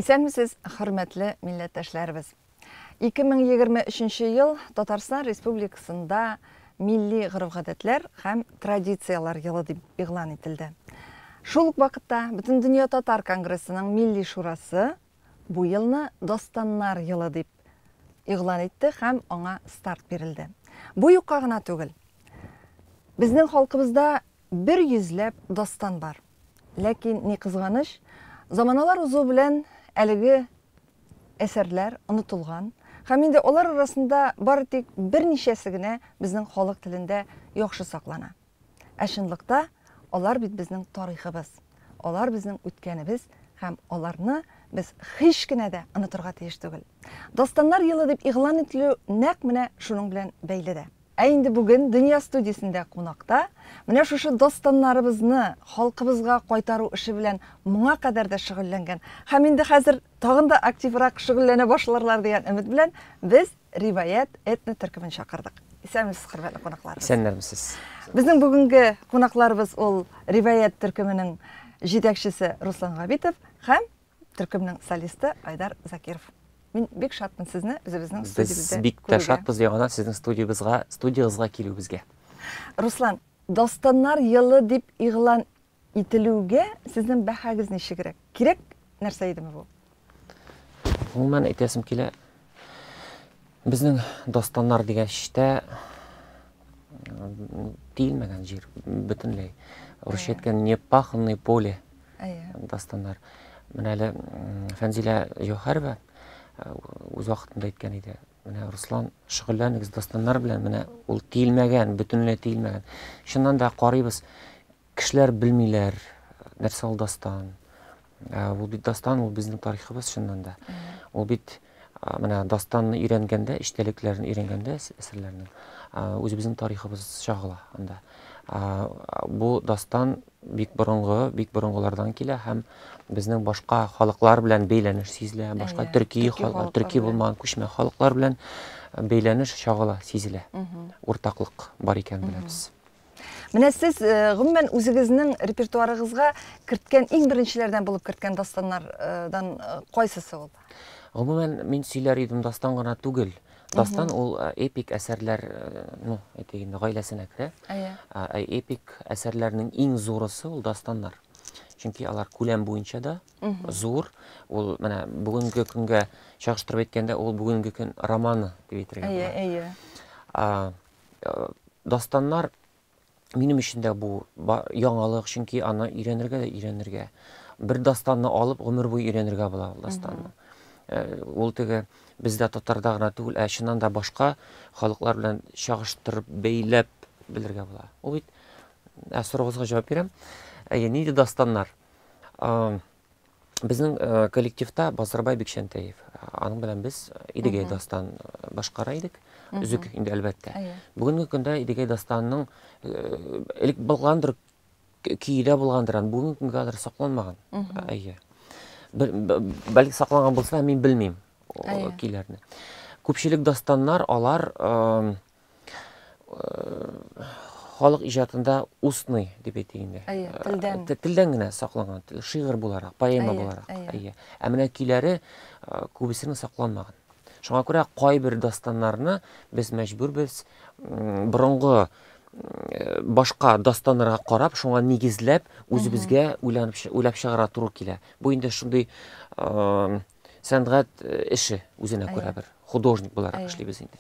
Исәнмесез, хөрмәтле милләттәшләребез! 2023 ел Татарстан Республикасында милли гореф-гадәтләр һәм традицияләр елы дип игълан ителде. Шул ук вакытта Бөтендөнья татар конгрессының Милли шурасы бу елны Дастаннар елы дип игълан итте һәм аңа старт бирелде. Бу юкка гына түгел. Безнең халкыбызда бер йөзләп дастан бар. Ләкин, ни кызганыч, заманалар узу белән әлеге әсәрләр онытылган һәм инде алар арасында бары тик берничәсе генә безнең халык телендә яхшы саклана. Ә чынлыкта алар бит безнең тарихыбыз, алар безнең үткәнебез һәм аларны без һич кенә дә онытырга тиеш түгел. Дастаннар елы дип игълан ителү нәкъ менә шуның белән бәйле дә. Ә инде бүген Дөнья студиясендә кунакта менә шушы дастаннарыбызны халкыбызга кайтару эше белән моңа кадәр дә шөгыльләнгән һәм инде хәзер тагын да активрак шөгыльләнә башларлар дигән өмет белән без Риваять этно төркемен чакырдык. Исәнмесез, хөрмәтле кунакларыбыз. Исәннәрмесез. Безнең бүгенге кунакларыбыз ул Риваять төркеменең җитәкчесе Руслан Габитов һәм төркемнең солисты Айдар Закиров. Мин бик шатмын сезне үзебезнең студиябездә Без бик тә шатбыз яңадан сезнең студиябезгә, студиягызга килүебезгә. Руслан, Дастаннар елы дип игълан ителүгә сезнең бәһагез ничегрәк? Кирәк нәрсә идеме бу? Гомумән әйтәсем килә, безнең дастаннар дигәч тә тиелмәгән җир бөтенләй. Русча әйткән непаханное поле. Дастаннар. Менә әле Фәнзилә Җәүһәрова үз вакытында әйткән иде. Менә Руслан, шөгыльләнегез дастаннар белән, менә ул тиелмәгән, бөтенләй тиелмәгән. Чыннан да карыйбыз, кешеләр белмиләр, нәрсә ул дастан. Ул бит дастан, ул безнең тарихыбыз чыннан да. Ул бит менә дастанны өйрәнгәндә, эчтәлекләрен өйрәнгәндә әсәрләрнең, үзебезнең тарихыбыз чагыла анда. Бу дастан бик борынгы, бик борынгылардан килә һәм безнең башка халыклар белән бәйләнеш сизелә, башка төрки халыклар, төрки булмаган күчмә халыклар белән бәйләнеш чагыла, сизелә. Уртаклык бар икән беләбез. Менә сез э, гомумән үзегезнең репертуарыгызга керткән иң беренчеләрдән булып керткән дастаннардан э, кайсысы ул? Гомумән мин сөйләр идем дастан гына түгел. Дастан ул э, эпик әсәрләр, ну, әйтик инде, гаиләсенә керә. Әйе. Эпик әсәрләрнең иң зурысы ул дастаннар. Чөнки алар күләм буенча да зур. Ул менә бүгенге көнгә чагыштырып әйткәндә, ул бүгенге көн романы дип әйтергә була. Әйе, әйе. Дастаннар минем өчен дә бу яңалык, чөнки аны өйрәнергә дә өйрәнергә. Бер дастанны алып, гомер буе өйрәнергә була ул дастанны. Ул теге бездә татарда гына түгел, ә чыннан да башка халыклар белән чагыштырып, бәйләп белергә була. Ул бит, ә соравыгызга җавап бирәм. Әйе, нинди дастаннар? Безнең э, коллективта Базарбай Бикчәнтәев. Аның белән без Идегәй дастан э, башкара идек. Өзек инде әлбәттә. Бүгенге көндә Идегәй дастанының э, элек булгандыр, көе дә булгандыр, аны бүгенге көнгә кадәр сакланмаган. Әйе. Бәлки сакланган булса, мин белмим көйләрне. Күпчелек дастаннар алар халык иҗатында устный дип әйтик инде. Әйе, телдән. Телдән генә сакланган, шигырь буларак, поэма буларак. Әйе. Ә менә көйләре күбесенең сакланмаган. Шуңа күрә кайбер дастаннарны без мәҗбүрбез борынгы башка дастаннарга карап, шуңа нигезләп, үзебезгә уйланып уйлап чыгарга туры килә. Бу инде шундый сәнгать эше үзенә күрә бер художник буларак эшлибез инде.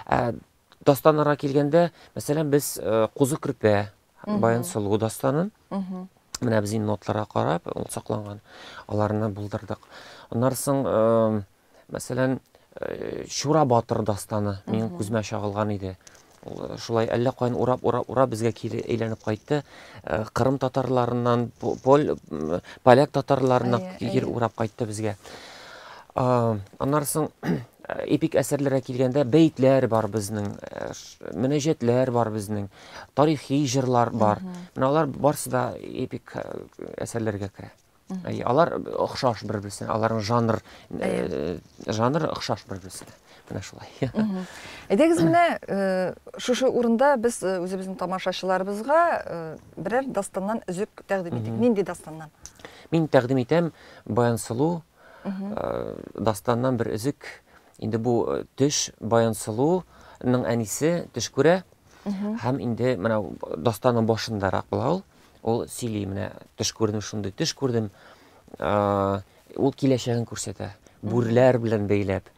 Ә дастаннарга килгәндә, мәсәлән, без Кузы Көрпә, Баян Сылу дастанын, менә без инде нотларга карап, ул сакланган, аларны булдырдык. Аннан соң, мәсәлән, Чура батыр дастаны минем күземә чагылган иде. Ул шулай әллә каян урап, урап, урап безгә кире әйләнеп кайтты. Кырым татарларыннан, поль, поляк татарларыннан кире урап кайтты безгә. Аннан соң эпик әсәрләргә килгәндә бәетләр бар безнең, мөнәҗәтләр бар безнең, тарихи җырлар бар. Менә алар барысы да эпик әсәрләргә керә. Алар охшаш бер-берсенә, аларның жанр жанр охшаш бер-берсенә. Менә шулай. Әйдәгез менә шушы урында без үзебезнең тамашачыларыбызга берәр дастаннан өзек тәкъдим итик. Нинди дастаннан? Мин тәкъдим итәм Баян Сылу. Дастаннан бер өзек. Инде бу төш Баян Сылуның әнисе төш күрә. Һәм инде менә дастанның башындарак була ул. Ул сөйли, менә төш күрдем, шундый төш күрдем. Ул киләчәген күрсәтә. Бүреләр белән бәйләп.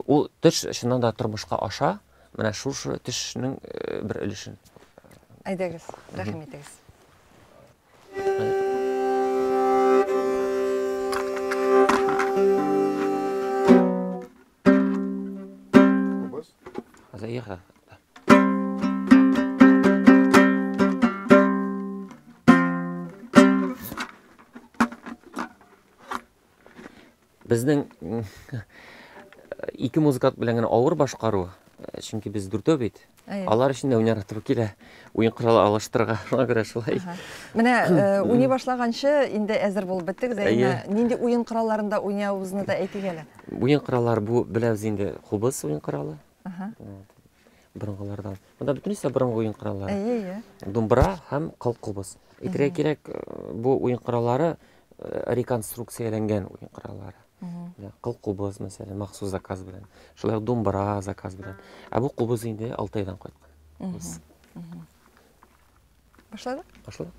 Ул төш чыннан да тормышка аша. Менә шушы төшнең бер өлешен. Әйдәгез, рәхим итегез. Заехала. Безнең ике музыкант белән генә авыр башкару, чөнки без дүртәү бит. Алар өчен дә уйнарга туры килә. Уен коралы алыштырырга, шуңа күрә шулай. Менә уйный башлаганчы инде әзер булып беттек. Зәйнә, нинди уен коралларында уйнавыбызны да әйтик әле. Уен кораллары бу беләбез инде, кубыз уен коралы. Борынгылардан. Монда бөтенесе борынгы уен кораллары. Әйе, әйе. Думбра һәм кыл кубыз. Әйтергә кирәк, бу уен кораллары реконструкцияләнгән уен кораллары. Кыл кубыз, мәсәлән, махсус заказ белән. Шулай ук думбра заказ белән. Ә бу кубыз инде Алтайдан кайткан. Башладык? Башладык.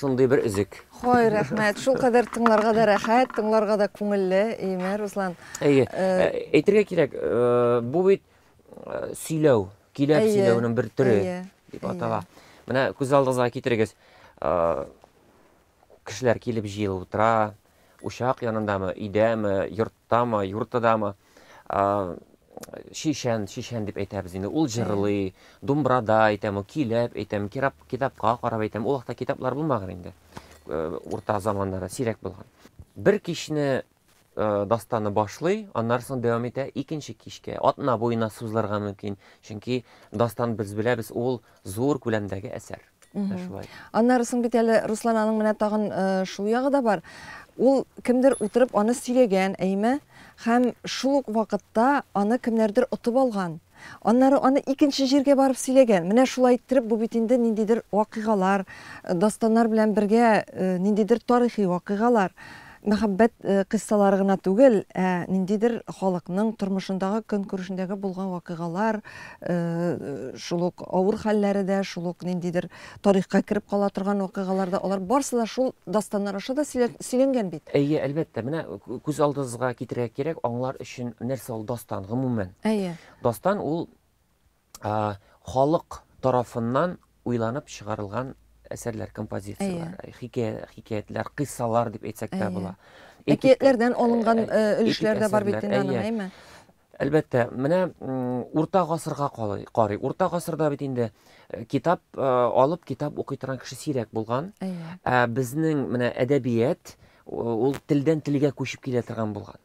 Шундый бер өзек. Хой, рәхмәт. Шул кадәр тыңларга да рәхәт, тыңларга да күңелле, Име, Руслан. Әйе, әйтергә кирәк, бу бит сөйләү, көйләп сөйләүнең бер төре дип атала. Менә күз алдыгызга китерегез. Кешеләр килеп җыелып утыра, учак янындамы, өйдәме, йорттамы, юртадамы. Шишән, шишән дип әйтәбез инде. Ул җырлый, думбрада әйтәм, көйләп әйтәм, китапка карап әйтәм. Ул вакытта китаплар булмаган инде. Урта заманнарда сирәк булган. Бер кичне дастаны башлый, аннан соң дәвам итә икенче кичкә. Атна буена сузылырга мөмкин, чөнки дастан без беләбез, ул зур күләмдәге әсәр. Шулай. Аннары соң бит әле Руслан аның менә тагын шул ягы да бар. Ул кемдер утырып аны сөйләгән, әйме? Һәм шул ук вакытта аны кемнәрдер отып алган. Аннары аны икенче җиргә барып сөйләгән. Менә шулай иттереп, бу бит инде ниндидер вакыйгалар, дастаннар белән бергә ниндидер тарихи вакыйгалар, мәхәббәт кыйссалары гына түгел, ә ниндидер халыкның тормышындагы, көнкүрешендәге булган вакыйгалар, шул ук авыр хәлләре дә, шул ук ниндидер тарихка кереп кала торган вакыйгалар да, алар барысы да шул дастаннар аша да сөйләнгән бит. Әйе, әлбәттә. Менә күз алдыгызга китерергә кирәк, аңлар өчен нәрсә ул дастан, гомумән. Әйе. Дастан ул халык тарафыннан уйланып чыгарылган әсәрләр, композицияләр, хикәя, хикәятләр, кыйссалар дип әйтсәк тә була. Әкиятләрдән алынган өлешләр дә бар бит инде аның, әйме? Әлбәттә, менә урта гасырга карый. Урта гасырда бит инде китап алып китап укый торган кеше сирәк булган. Ә безнең менә әдәбият ул телдән телгә күчеп килә торган булган.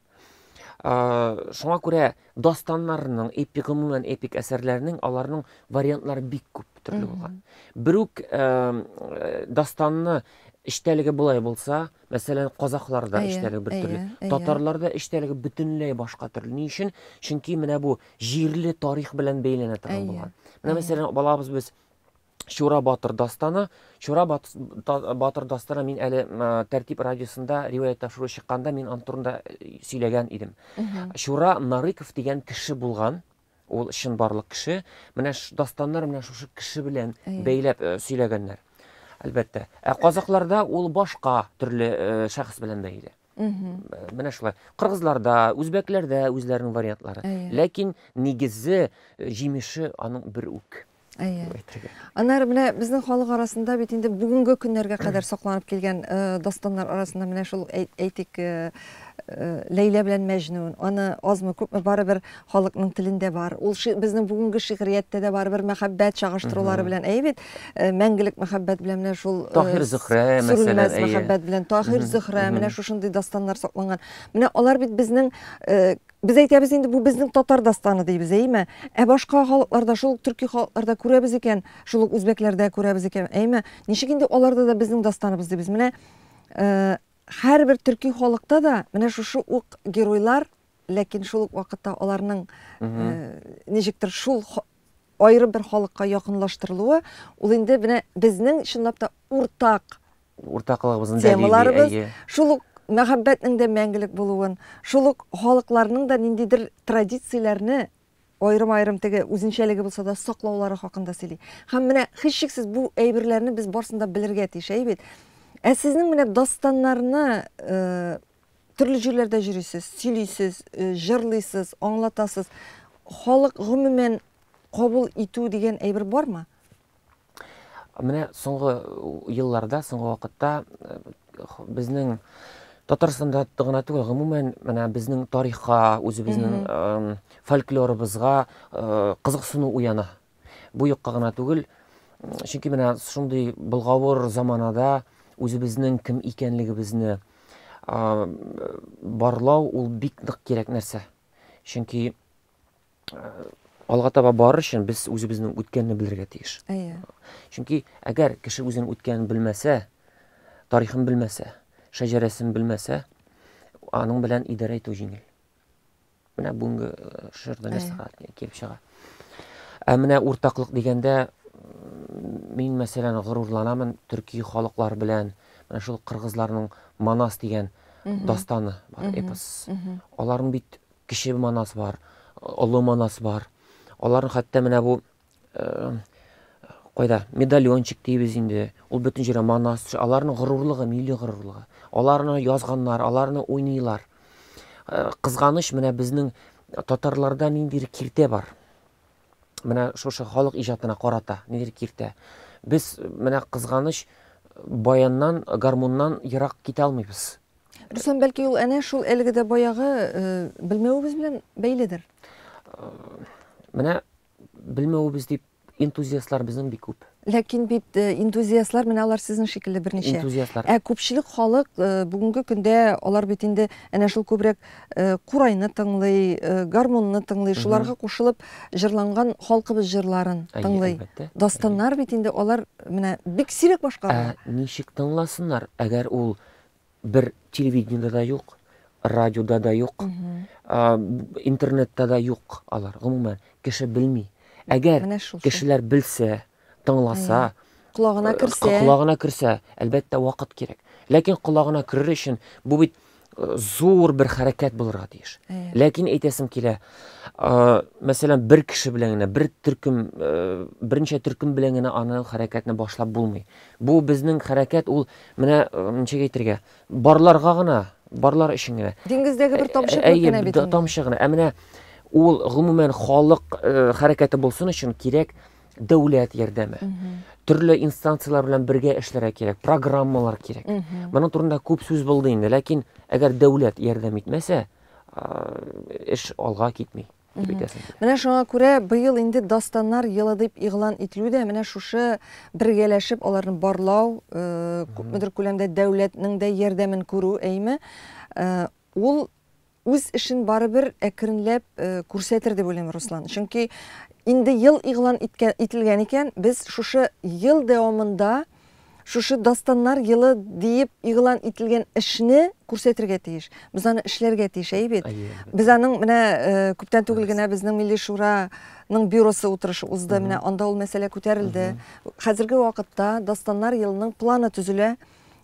Шуңа күрә дастаннарның, эпик, гомумән эпик әсәрләрнең аларның вариантлары бик күп төрле булган. Бер үк дастанны эчтәлеге болай булса, мәсәлән, казахларда эчтәлеге бер төрле, татарларда эчтәлеге бөтенләй башка төрле. Ни өчен? Чөнки менә бу җирле тарих белән бәйләнә торган булган. Менә мәсәлән, балабыз без Чура батыр дастаны. Чура батыр дастаны мин әле Тәртип радиосында риваять тапшыруы чыкканда мин аның турында э, сөйләгән идем. Чура Нарыков дигән кеше булган. Ул чынбарлык кеше. Менә дастаннар менә шушы кеше белән бәйләп э, сөйләгәннәр. Әлбәттә. Ә казакларда ул башка төрле э, шәхес белән бәйле. Менә шулай. Кыргызларда, үзбәкләрдә үзләренең вариантлары. Ләкин нигезе, җимеше аның бер үк. Әйе. Аннары менә безнең халык арасында бит инде бүгенге көннәргә кадәр сакланып килгән э, дастаннар арасында менә шул әйтик э, э, Ләйлә белән Мәҗнүн. Аны азмы күпме барыбер халыкның телендә бар. Ул безнең бүгенге шигърияттә дә барыбер мәхәббәт чагыштырулары белән, әйе бит, мәңгелек мәхәббәт белән менә шул Таһир Зөһрә мәсәлән, әйе. Мәхәббәт белән Таһир Зөһрә менә шушындый дастаннар сакланган. Менә алар бит безнең Без әйтәбез инде, бу безнең татар дастаны дибез, әйеме? Ә башка халыкларда, шул ук төрки халыкларда күрәбез икән, шул ук үзбәкләрдә күрәбез икән, әйеме? Ничек инде аларда да безнең дастаныбыз дибез? Менә э, һәрбер төрки халыкта да менә шушы ук геройлар, ләкин шул ук вакытта аларның э, ничектер шул аерым бер халыкка якынлаштырылуы, ул инде менә безнең чынлап та уртак уртаклыгыбызны темаларыбыз, шул ук мәхәббәтнең дә мәңгелек булуын, шул ук халыкларның да ниндидер традицияләрне аерым-аерым теге үзенчәлеге булса да саклаулары хакында сөйли. Һәм менә һичшиксез бу әйберләрне без барысын да белергә тиеш, әйе бит? Ә сезнең менә дастаннарны э, төрле җирләрдә йөрисез, сөйлисез, э, җырлыйсыз, аңлатасыз. Халык гомумән кабул итү дигән әйбер бармы? Менә соңгы елларда, соңгы вакытта э, безнең Татарстанда гына түгел, гомумән менә безнең тарихка, үзебезнең фольклорыбызга э, кызыксыну уяна. Бу юкка гына түгел, чөнки менә шундый болгавыр заманада үзебезнең кем икәнлегебезне барлау ул бик нык кирәк нәрсә. Чөнки алга таба барыр өчен без үзебезнең үткәнне белергә тиеш. Әйе. Чөнки әгәр кеше үзенең үткәнен белмәсә, тарихын белмәсә, шәҗәрәсен белмәсә, аның белән идарә итү җиңел. Менә бүгенге э, чорда нәрсә килеп чыга. Ә менә уртаклык дигәндә, мин мәсәлән горурланамын төрки халыклар белән, менә шул кыргызларның Манас дигән дастаны бар, эпос. Аларның бит Кече Манас бар, Олы Манас бар. Аларның хәтта менә бу э, кайда медальончик дибез инде. Ул бөтен җирдә Манас, аларның горурлыгы, милли горурлыгы. Аларны язганнар, аларны уйныйлар. Э, кызганыч, менә безнең татарларда ниндидер киртә бар. Менә шушы халык иҗатына карата ниндидер киртә. Без менә кызганыч баяннан, гармуннан ерак китә алмыйбыз. Руслан, бәлки ул әнә шул әлеге дә баягы э, белмәвебез белән бәйледер? Э, менә белмәвебез дип энтузиастлар безнең бик күп. Ләкин бит э, энтузиастлар менә алар сезнең шикелле берничә. Энтузиастлар. Ә күпчелек халык бүгенге көндә алар бит инде әнә шул күбрәк курайны тыңлый, гармунны тыңлый, шуларга кушылып җырланган халкыбыз җырларын тыңлый. Дастаннар бит инде алар менә бик сирәк башкарыла. Ә ничек тыңласыннар, әгәр ул бер телевидениедә дә юк, Радиода да юк, интернетта да юк алар. Гомумән, кеше белми. Әгәр кешеләр белсә, тыңласа, колагына керсә, колагына керсә, әлбәттә, вакыт кирәк. Ләкин колагына керер өчен бу бит зур бер хәрәкәт булырга тиеш. Ләкин әйтәсем килә, мәсәлән, бер кеше белән генә, бер төркем, берничә төркем белән генә аны хәрәкәтне башлап булмый. Бу безнең хәрәкәт ул менә ничек әйтергә, барларга гына, барлар өчен генә. Диңгездәге бер тамчы кебек кенә бит. Тамчы гына. Ә менә ул гомумән халык хәрәкәте булсын өчен кирәк дәүләт ярдәме. Төрле инстанцияләр белән бергә эшләргә кирәк, программалар кирәк. Моның турында күп сүз булды инде, ләкин әгәр дәүләт ярдәм итмәсә, эш алга китми. Менә шуңа күрә быел инде дастаннар елы дип игълан ителү дә менә шушы бергәләшеп аларны барлау, күпмедер күләмдә дәүләтнең дә ярдәмен күрү, әйме, ул үз эшен барыбер әкренләп күрсәтер дип уйлыйм, Руслан. Чөнки инде ел игълан ителгән икән, без шушы ел дәвамында шушы дастаннар елы диеп игълан ителгән эшне күрсәтергә тиеш. Без аны эшләргә тиеш, әй бит. Без аның менә күптән түгел генә безнең Милли Шураның бюросы утырышы узды. Менә анда ул мәсьәлә күтәрелде. Хәзерге вакытта дастаннар елының планы төзелә.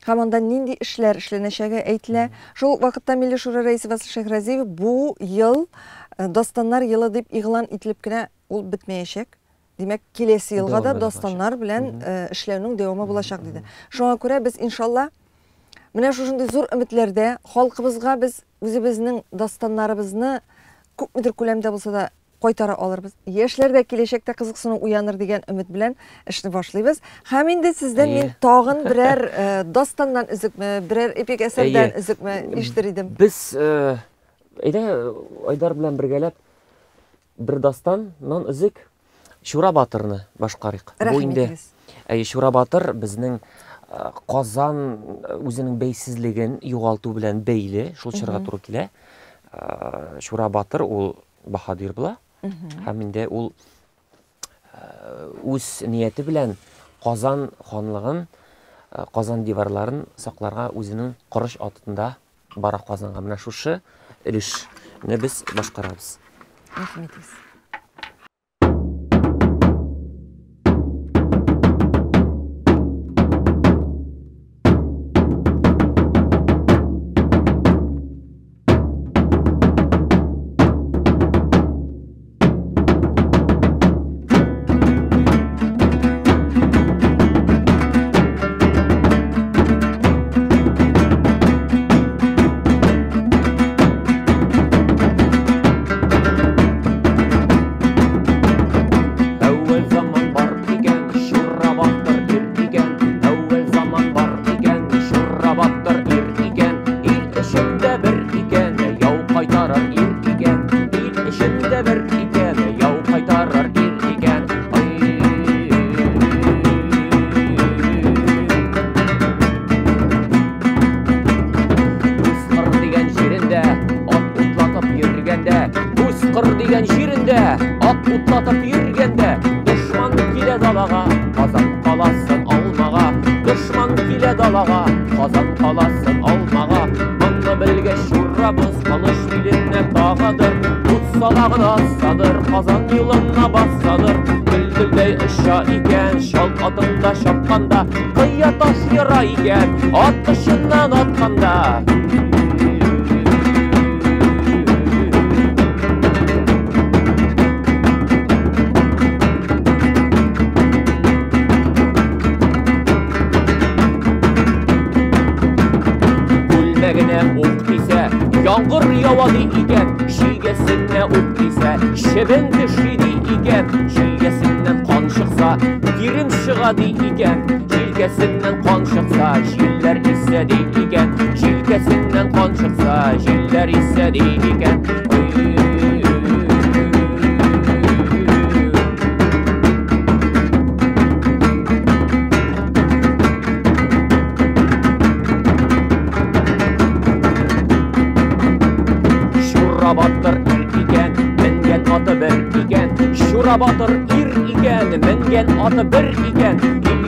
Һәм анда нинди эшләр эшләнәчәге әйтелә. Шул вакытта Милли Шура рәисе Васил Шәйхразиев бу ел дастаннар елы дип игълан ителеп кенә ул бетмәячәк. Димәк, киләсе елга да дастаннар белән эшләүнең дәвамы булачак диде. Шуңа күрә без иншалла менә шушындый зур өметләрдә халкыбызга без үзебезнең дастаннарыбызны күпмедер күләмдә булса да кайтара алырбыз. Яшьләр дә киләчәктә кызыксыну уяныр дигән өмет белән эшне башлыйбыз. Һәм инде сездән мин тагын берәр дастаннан өзекме, берәр эпик әсәрдән өзекме ишетер идем. Без әйдә Айдар белән бергәләп бер дастаннан өзек Чура батырны башкарыйк. Бу инде әйе, Чура батыр безнең Казан үзенең бәйсезлеген югалту белән бәйле, шул чорга туры килә. Чура батыр ул баһадир була. Һәм инде ул үз нияте белән Казан ханлыгын, Казан диварларын сакларга үзенең корыч атында бара Казанга. Менә шушы өлешне без башкарабыз. Рәхим итегез.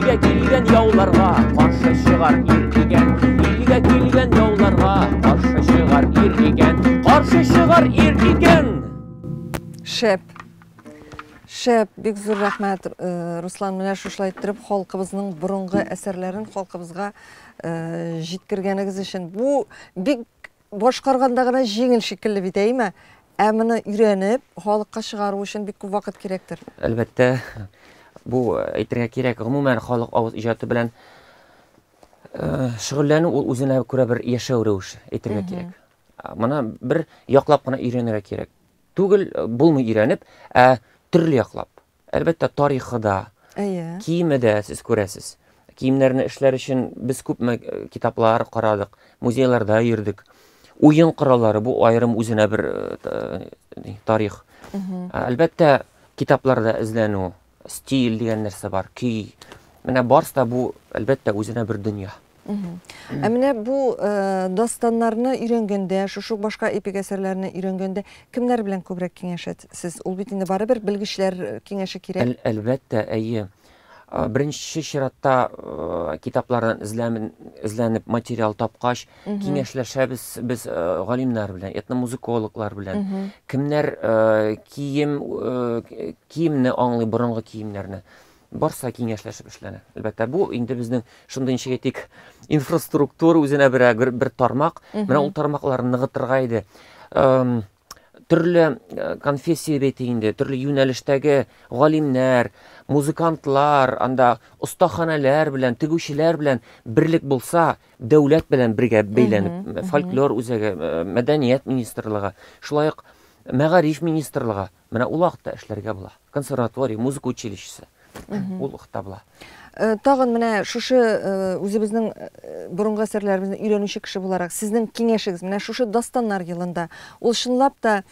Илгә килгән яуларга каршы чыгар ир икән. Илгә килгән яуларга Аларга каршы чыгар ир икән, каршы чыгар ир икән. Шәп. Шәп, бик зур рәхмәт, Руслан, менә шушылай иттереп халкыбызның борынгы әсәрләрен халкыбызга җиткергәнегез өчен. Бу бик башкарганда гына җиңел шикелле бит, әйме? Ә моны өйрәнеп, халыкка чыгару өчен бик күп вакыт кирәктер. Әлбәттә, бу әйтергә кирәк, гомумән халык авыз иҗаты белән шөгыльләнү ул үзенә күрә бер яшәү рәвеше, әйтергә кирәк. Моны бер яклап кына өйрәнергә кирәк. Түгел, булмый өйрәнеп, ә төрле яклап. Әлбәттә, тарихы да, Әйе. киеме дә сез күрәсез. Киемнәрне эшләр өчен без күпме китаплар карадык, музейларда йөрдек. Уен кораллары бу аерым үзенә бер тарих. Әлбәттә, китапларда эзләнү, стиль дигән нәрсә бар, көй. Менә барысы да бу, әлбәттә, үзенә бер дөнья. Ә менә бу дастаннарны өйрәнгәндә, шушы ук башка эпик әсәрләрне өйрәнгәндә кемнәр белән күбрәк киңәшәсез? Ул бит инде барыбер белгечләр киңәше кирәк. Әлбәттә, әйе. Беренче чиратта китаплардан эзләнеп материал тапкач, киңәшләшәбез без галимнәр белән, этномузыкологлар белән. Кемнәр кием киемне аңлый, борынгы киемнәрне. Барса киңәшләшеп эшләнә. Әлбәттә, бу инде безнең шундый ничек әйтик, инфраструктура үзенә бер, бер тармак. Менә ул тармакларны ныгытырга иде. Төрле конфессия бит инде, төрле юнәлештәге галимнәр, музыкантлар, анда остаханәләр белән, тегүчеләр белән берлек булса, дәүләт белән бергә бәйләнеп, фольклор үзәге, мәдәният министрлыгы, шулай ук мәгариф министрлыгы, менә ул вакытта эшләргә була. Консерватория, музыка училищесы. Ул вакытта була. Тагын менә шушы үзебезнең борынгы әсәрләребезне өйрәнүче кеше буларак, сезнең киңәшегез менә шушы дастаннар елында ул чынлап та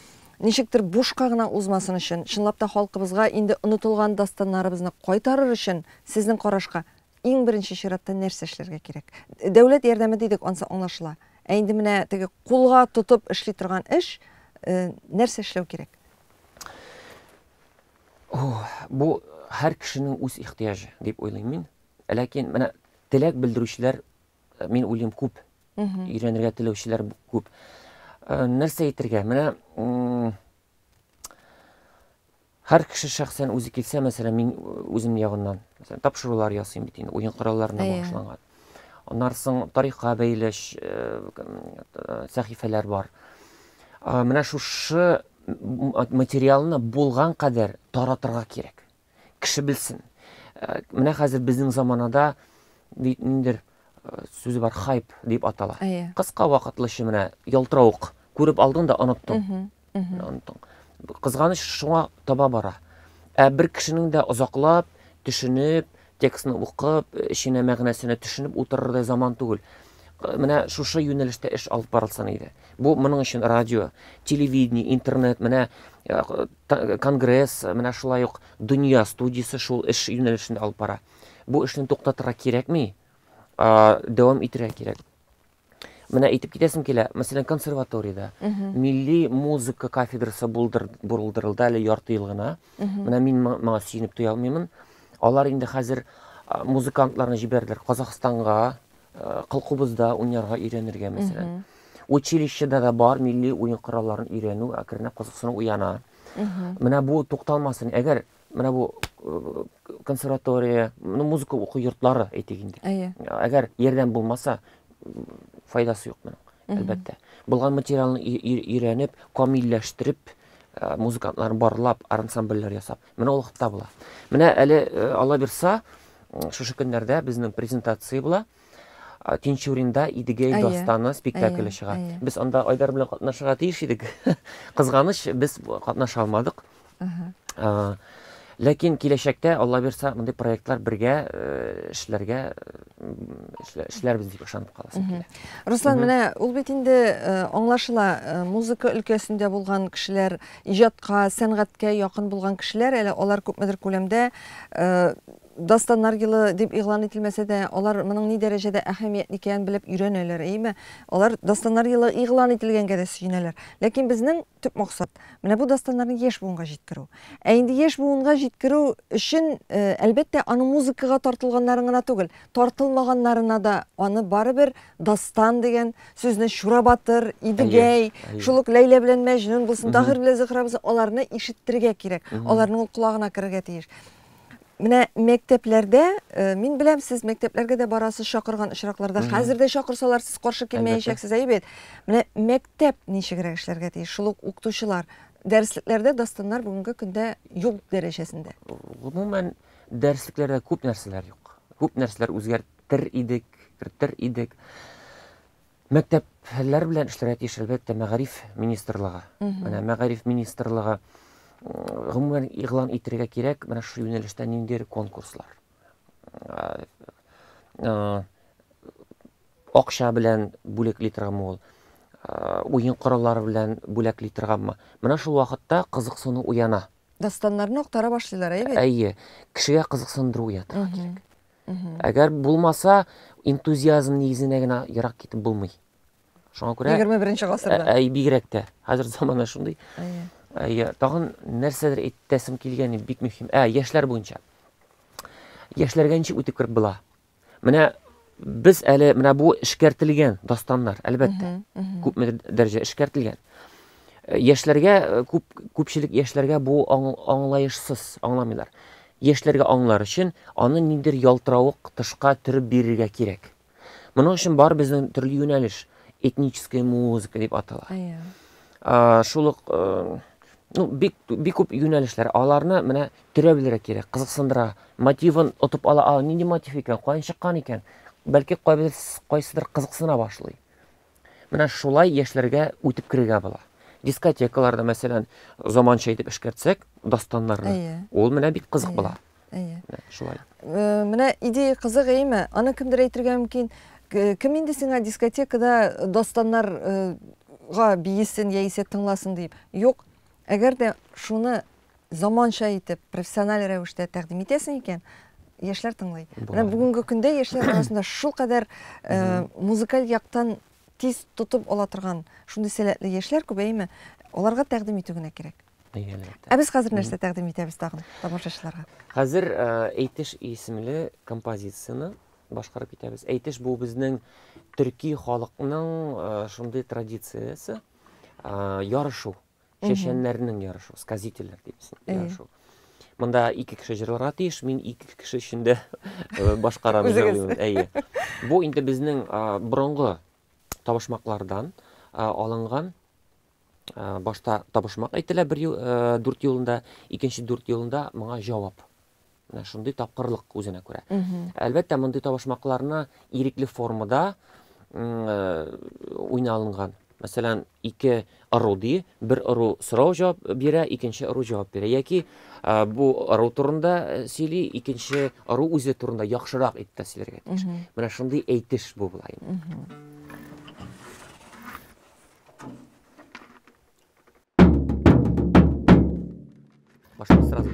ничектер бушка гына узмасын өчен, чынлап та халкыбызга инде онытылган дастаннарыбызны кайтарыр өчен, сезнең карашка иң беренче чиратта нәрсә эшләргә кирәк? Дәүләт ярдәме дидек, ансы аңлашыла. Ә инде менә теге кулга тотып эшли торган эш, нәрсә эшләү кирәк? Бу һәр кешенең үз ихтыяҗы дип уйлыйм мин. Ләкин менә теләк белдерүчеләр, мин уйлыйм, күп. Өйрәнергә теләүчеләр күп. Нәрсә әйтергә? Менә һәр кеше шәхсән үзе килсә, мәсәлән, мин үзем ягыннан, мәсәлән, тапшырулар ясыйм бит инде, уен коралларына багышланган. Аннан соң тарихка бәйле сәхифәләр бар. Менә шушы материалны булган кадәр таратырга кирәк. Кеше белсен. Менә хәзер безнең заманада бит ниндидер сүзе бар, хайп дип атала. Кыска вакытлыча менә ялтыравык күреп алдың да оныттың. Оныттың. Кызганыч, шуңа таба бара. Ә бер кешенең дә озаклап, төшенеп, текстны укып, эченә мәгънәсенә төшенеп утырырдай заман түгел. Менә шушы юнәлештә эш алып барылсын иде. Бу моның өчен радио, телевидение, интернет, менә конгресс, менә шулай ук дөнья студиясе шул эш юнәлешендә алып бара. Бу эшне туктатырга кирәкми, дәвам итәргә кирәк. Менә әйтеп китәсем килә, мәсәлән, консерваториядә милли музыка кафедрасы булдырылды әле ярты ел гына. Менә мин моңа сөенеп туя алмыймын. Алар инде хәзер музыкантларны җибәрделәр Казахстанга, кылкубызда уйнарга өйрәнергә, мәсәлән. Училищеда да бар милли уен коралларын өйрәнү, әкренләп кызыксыну уяна. Менә бу тукталмасын. Әгәр менә бу консерватория, ну, музыка уку йортлары әйтик инде. Әгәр ярдәм булмаса, файдасы юк моның, әлбәттә. Булган материалны өйрәнеп, камилләштереп, музыкантларны барлап, ансамбльләр ясап, менә ул вакытта була. Менә әле Алла бирса, шушы көннәрдә безнең презентация була. Тинчуринда Идегәй дастаны спектакле чыга. Без анда Айдар белән катнашырга тиеш идек. Кызганыч, без катнаша алмадык. Ләкин киләчәктә, Алла бирса, мондый проектлар бергә эшләргә эшләрбез дип ышанып каласым килә. Руслан, менә ул бит инде аңлашыла, музыка өлкәсендә булган кешеләр, иҗатка, сәнгатькә якын булган кешеләр, әле алар күпмедер күләмдә Дастаннар елы дип игълан ителмәсә дә, алар моның ни дәрәҗәдә әһәмиятле икәнен белеп өйрәнәләр, әйеме? Алар Дастаннар елы игълан ителгәнгә дә сөенәләр. Ләкин безнең төп максат, менә бу дастаннарны яшь буынга җиткерү. Ә инде яшь буынга җиткерү өчен, әлбәттә, аның музыкага тартылганнарын гына түгел, тартылмаганнарына да аны барыбер дастан дигән сүзне Чура батыр, Идегәй, шул ук Ләйлә белән Мәҗнүн булсын, Таһир белән Зөһрә булсын, аларны ишеттерергә кирәк. Аларның ул колагына керергә тиеш. Менә мәктәпләрдә, мин беләм, сез мәктәпләргә дә барасыз чакырган очракларда, хәзер дә чакырсалар, сез каршы килмәячәксез, әйе бит? Менә мәктәп ничегрәк эшләргә тиеш? Шул ук укытучылар. Дәреслекләрдә дастаннар бүгенге көндә юк дәрәҗәсендә. Гомумән, дәреслекләрдә күп нәрсәләр юк. Күп нәрсәләр үзгәртер идек, кертер идек. Мәктәпләр белән эшләргә тиеш, әлбәттә, мәгариф министрлыгы. Менә мәгариф министрлыгы гомумән игълан итәргә кирәк менә шул юнәлештә ниндидер конкурслар. Акча белән бүләкли торганмы ул, уен кораллары белән бүләкли торганмы. Менә шул вакытта кызыксыну уяна. Дастаннарны актара башлыйлар, әйе бит? Әйе, кешегә кызыксындыру уятырга кирәк. Әгәр булмаса, энтузиазм нигезенә генә ерак китеп булмый. Шуңа күрә 21 гасырда. Әй, бигрәк тә. Хәзер замана шундый. Әйе. Тагын нәрсәдер әйтәсем килгән, бик мөһим. Ә, яшьләр буенча. Яшьләргә ничек үтеп кереп була? Менә без әле менә бу эшкәртелгән дастаннар, әлбәттә. Күпме дәрәҗә эшкәртелгән. Яшьләргә күп күпчелек яшьләргә бу аңлаешсыз, аңламыйлар. Яшьләргә аңлар өчен аны ниндидер ялтыравык тышка төреп бирергә кирәк. Моның өчен бар безнең төрле юнәлеш, этническая музыка дип атала. Шул ук, ну, бик, бик күп юнәлешләр. Аларны менә төрә белергә кирәк, кызыксындыра, мотивын отып ала, а, нинди мотив икән, каян чыккан икән? Бәлки кайсыдыр кызыксына башлый. Менә шулай яшьләргә үтеп керергә була. Дискотекаларда, мәсәлән, заманча итеп эшкәртсәк дастаннарны, ул менә бик кызык була. Әйе. Менә шулай. Менә идея кызык, әйеме? Аны кемдер әйтергә мөмкин. Кем инде сиңа дискотекада дастаннарга биесен яисә тыңласын дип. Юк. Әгәр дә шуны заманча итеп, профессиональ рәвештә тәкъдим итәсең икән, яшьләр тыңлый. Менә бүгенге көндә яшьләр арасында шулкадәр музыкаль яктан тиз тотып ала торган шундый сәләтле яшьләр күп, әйеме? Аларга тәкъдим итү генә кирәк. Ә без хәзер нәрсә тәкъдим итәбез тагын тамашачыларга? Хәзер Әйтеш исемле композицияне башкарып китәбез. Әйтеш бу безнең төрки халыкның шундый традициясе, ярышу. Чәчәннәрнең ярышу, сказительләр дип ярышу. Монда ике кеше җырларга тиеш, мин ике кеше өчен дә башкарам, җырлыйм. Әйе. Бу инде безнең борынгы табышмаклардан алынган. Башта табышмак әйтелә бер юл, дүрт юлында, икенче дүрт юлында моңа җавап. Менә шундый тапкырлык үзенә күрә. Әлбәттә, мондый табышмакларны ирекле формада уйналынган. Мәсәлән, ике ыру ди, бер ыру сорау җавап бирә, икенче ыру җавап бирә. Яки бу ыру турында сөйли, икенче ыру үзе турында яхшырак итеп тә сөйләргә тиеш. Менә шундый әйтеш бу була инде. Башлап сразу.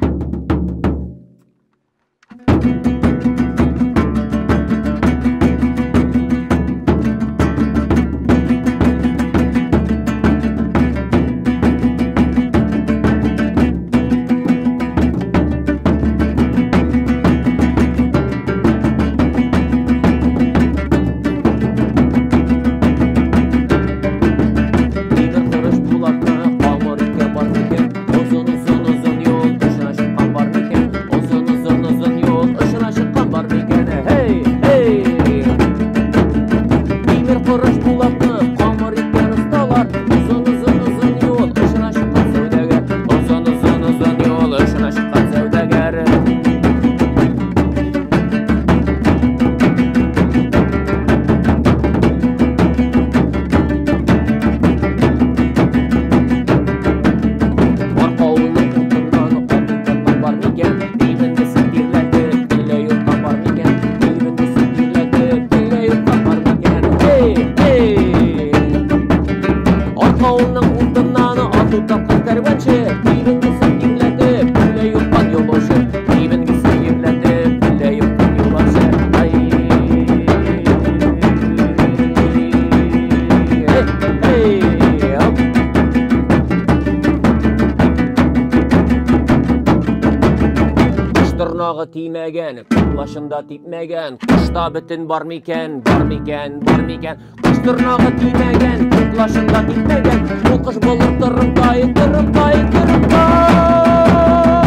тырнагы тимәгән, Котлачында типмәгән, Кошта бөтен бар микән, бар микән, бар микән? Кош тырнагы тимәгән, Котлачында типмәгән, Ул кош булыр торымтай, торымтай, торымтай.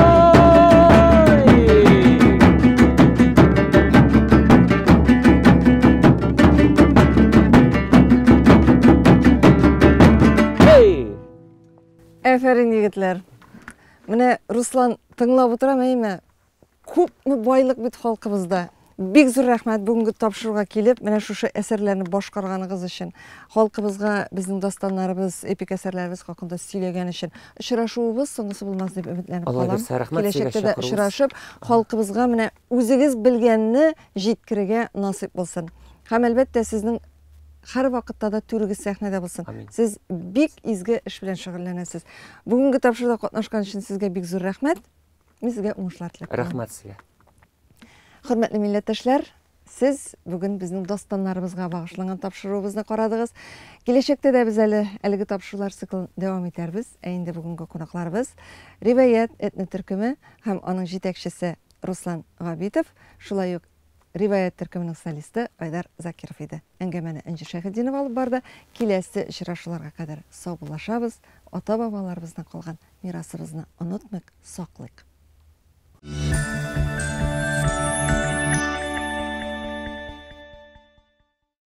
Hey! Әфәрин, егетләр. Менә Руслан тыңлап утырам, әйме? Күпме байлык бит халкыбызда. Бик зур рәхмәт бүгенге тапшыруга килеп, менә шушы әсәрләрне башкарганыгыз өчен. Халкыбызга безнең дастаннарыбыз, эпик әсәрләребез хакында сөйләгән өчен. Очрашуыбыз соңгысы булмас дип өметләнеп Алла калам. бирсә, рәхмәт сезгә Киләчәктә дә чакыруыгыз. очрашып, халкыбызга менә үзегез белгәнне җиткерергә насыйп булсын. Һәм әлбәттә сезнең һәрвакытта да түрегез сәхнәдә булсын. Амин. Сез бик изге эш белән шөгыльләнәсез. Бүгенге тапшыруда катнашкан өчен сезгә бик зур рәхмәт. Мин сезгә уңышлар теләп калам. Рәхмәт сезгә. Хөрмәтле милләттәшләр, сез бүген безнең дастаннарыбызга багышланган тапшыруыбызны карадыгыз. Киләчәктә дә без әле әлеге тапшырулар циклын дәвам итәрбез. Ә инде бүгенге кунакларыбыз Риваять этно төркеме һәм аның җитәкчесе Руслан Габитов, шулай ук Риваять төркеменең солисты Айдар Закиров иде. Әңгәмәне Энҗе Шәйхетдинова алып барды. Киләсе очрашуларга кадәр саубуллашабыз. Ата-бабаларыбыздан калган мирасыбызны онытмыйк, саклыйк.